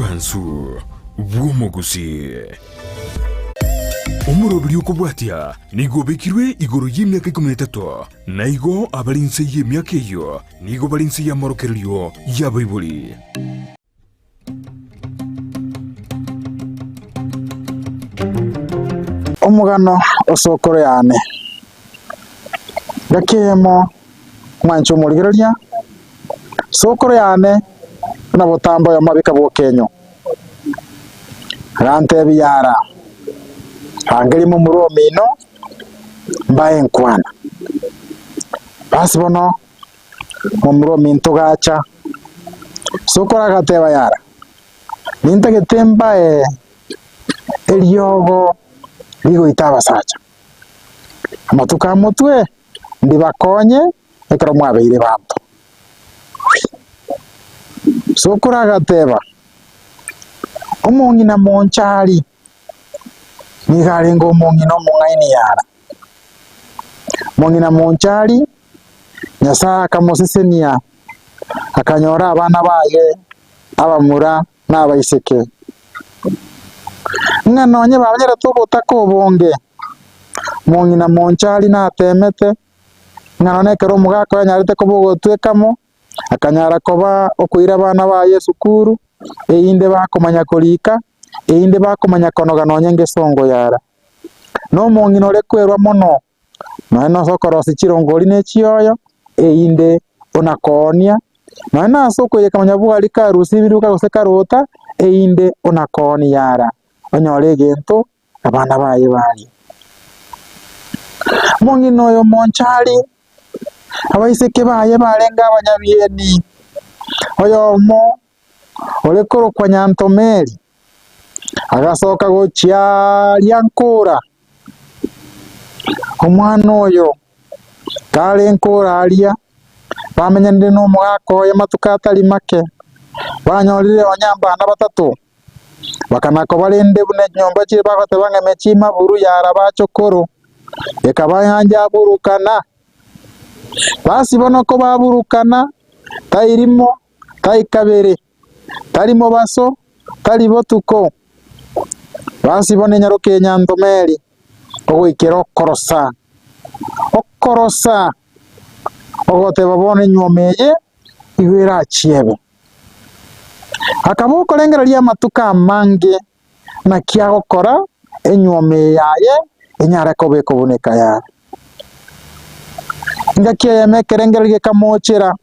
Obwansu bw'omogusii. Omoroberi okobwatia nigo obekirwe igoro y'emiaka ikomi na etato, na igo abare inse y'emiaka eyio nigo bare inse y'amorokererio y'abaibori. Omogano o sokoro yane. Ngaki eyemo mwanche omorigereria, sokoro yane buna botambe oyomo abeka bw'okenyo, agantebia yara, rangeria momura omino mbae enkwana. Basi bono momura ominto gacha, sokoro agateba yara, nintagete mbae eriogo rigoita abasacha. Amatuko a motwe ndibakonye ekero mwabeire banto. Sokoro agateba, Omong'ina Monchari nigo arenge omong'ina omong'aini yara. Mong'ina Monchari, Nyasae akamosesenia, akanyora abana baye abamura na abaiseke, ng'a nonye bamenyerete obotaka obonge, mong'ina Monchari natemete, ng'a nonye ekero omogaka oye anyarete koba ogotwekamo, akanyara koba okoira abana baye esukuru, erinde bakomanya korika, erinde bakomanya konoga nonye ngesongo yara. Na omong'ina ore kwerwa mono, Nonya nase okorosia chirongori ne chioyo, erinde onakoonia, nonya nase okoiyeka manyabwari karusia ebiruka gose karota, erinde onakoonia ara, onyore egento abana baye barie. Omong'ina oyo omonchari, abaiseke baye barenge abanyabieni, oyomo ore korokwa Nyantomeri, agasoka gochia aria nkora. Omwana oyo kare nkora aria, bamenyanire nomogaka oye matuko atari make, banyorire onye abana batato, bakana koba rende buna chinyomba chire bagoteba ng'a emechie maburu yaraba achokoro, ekaba ng'a aburukana. Basi bono kobaburukana, tai rimo, tai kabere, tari mobaso, tari botuko. Basi bono enyaroka enyantomeri ogoikera okorosa, okorosa, ogoteba bono enyuomo eye igo erachiebe. Akaba okorengereria amatuko amange naki agokora enyuomo eye yaye enyare koba ekobuneka yare. Engaki eyemo ekerengererio gekamochera,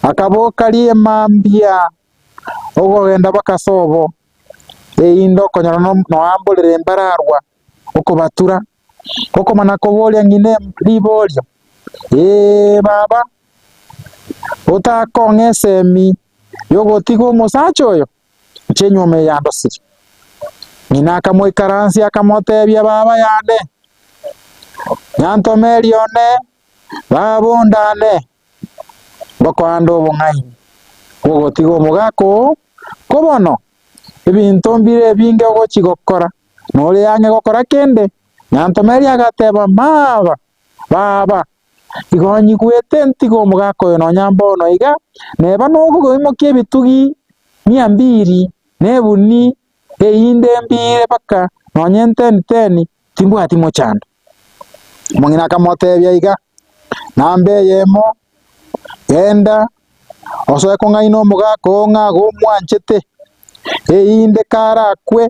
akaboka rimambia okogenda baka sobo, erinde okonyora noamborere mbararwa okobatura, okomana koboria ng'ina riborio, Ee baba, otakong'a esemi yogotiga omosacha oyo? Inche enyuoma eye yandosirie. Ng'ina akamoikaransia akamotebia, Baba yane, nyantomeri one, baba ondane, ngokoande obong'aini bw'ogotiga omogaka oo, ko bono ebinto mbire ebinge ogochia gokora, nore ang'e gokora kende. Nyantomeri agateba, Maba, baba, igo nyigwete ntige omogaka oyo nonya mbono iga, neba nogoimokia ebitugi mia mbiri, na ebuni eyinde mbire mpaka nonya enteni teni, timbwati mochando. Omong'ina akamotebia iga, Namba eyemo, genda osoe kong'aina omogaka oo ng'a igo omwanchete, erinde karakwe,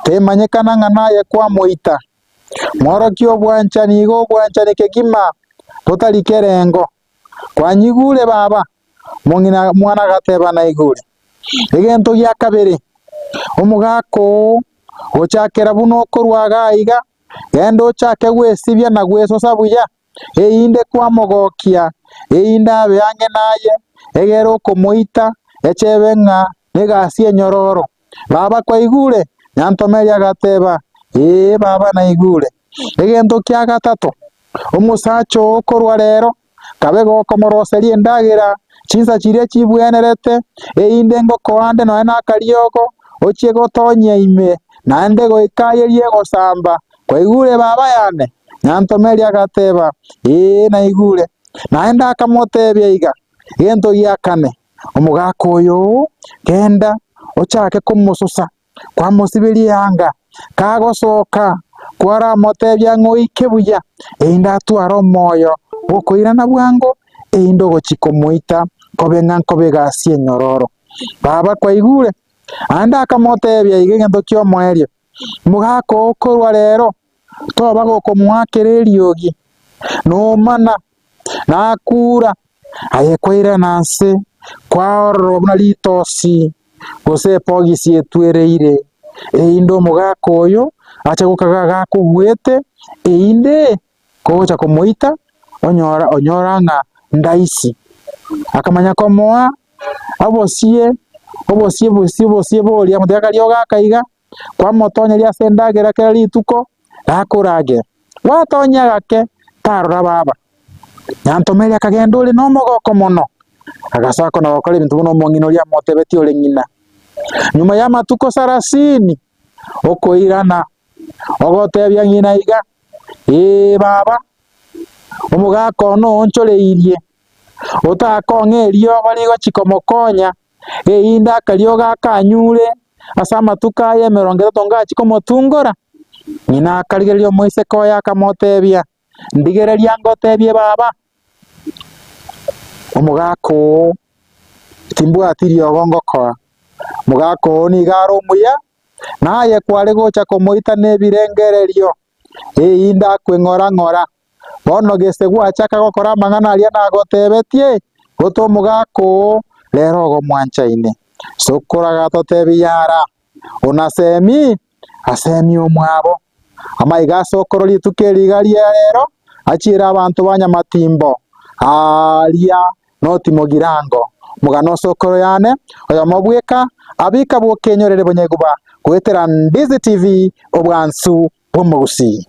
temanyekana ng'a naye kwamoita. Mworokie obwanchani iga obwanchani kegima botari kerengo. Kwanyigure baba? Omong'ina mwana agateba naigure. Egento gia kabere, omogaka oo gochakera buna okorwa iga iga, genda ochake gwesibia na gwesosa buya, erinde kwamogokia, erinde abe ang'e naye, egere okomoita, echebe ng'a negasi enyororo. Baba kwaigure? Nyantomeria agateba, Ee baba naigure. Egento kia gatato, omosacha oo korwa rero, kabe gokomoroseria endagera chinsa chiria chibwenerete, erinde ngokoande nonya nakariogo, ochie gotonyia ime, naende goika ayerie egosamba. Kwaigure baba yane? Nyantomeria agateba, Ee naigure. Naende akamotebia iga, Egento gia kane, Omogaka oyo, genda. ochake komososa, kwamosiberia eanga, kagosoka, kwaramotebia ng'a oike buya, erinde atware omoyo bw'okoirana bwango, erinde ogochia komoita kobe ng'a nkobe egasi enyororo. Baba kwaigure? Naende akamotebia iga egento ki'omoerio, Mogaka oo korwa rero, toba gokomoakera eriogi, nomana, nakura, aye kwairana nse, kwaororwa buna ritosi, gose epogisi etwereire, erinde omogaka oyo ache gokaga gakogwete, erinde kogocha komoita, onyora onyora ng'a ndaisi. Akamanya komoa obosie, obosie bosie obosie boria, amotebi akariogo aka iga, kwamotonyeria ase endagera kera rituko, gakoragera. Gwatonya gake, tarora baba. Nyantomeri akagenda ore nomogoko mono, agasoa kona gokora ebinto buna omong'ina oria amotebetie ore ng'ina. Nyuma y'amatuko sarasini, okoirana, ogotebia ng'ina iga, Ee baba, omogaka one oonchoreirie, otakong'a eriogo rigochia komokonya, erinde akariogo akanyure ase amatuko aye emerongo etato ngachie komotungora. Ng'ina akarigereria omoiseke oye akamotebia, Ndigereria ngotebie baba, omogaka oo timbwati riogo ngokoa, omogaka oo nigo are omuya, na aye kware gocha komoita nebirengererio, erinde akwe ng'ora ng'ora. Bono gese gwachaka gokora amang'ana aria nagotebetie, gota omogaka oo, rero ogomwanchaine. Sokoro agatotebia yara, Onasemi, asemi omwabo. Amaiga a Sokoro rituko eri iga ria rero achiere abanto ba Nyamatimbo, aaria noti Mogirango. Omogano o Sokoro yane, oyomo bweka, abika bw'okenyorere bonyeguba goetera Ndizi TV, obwansu bw'omogusii.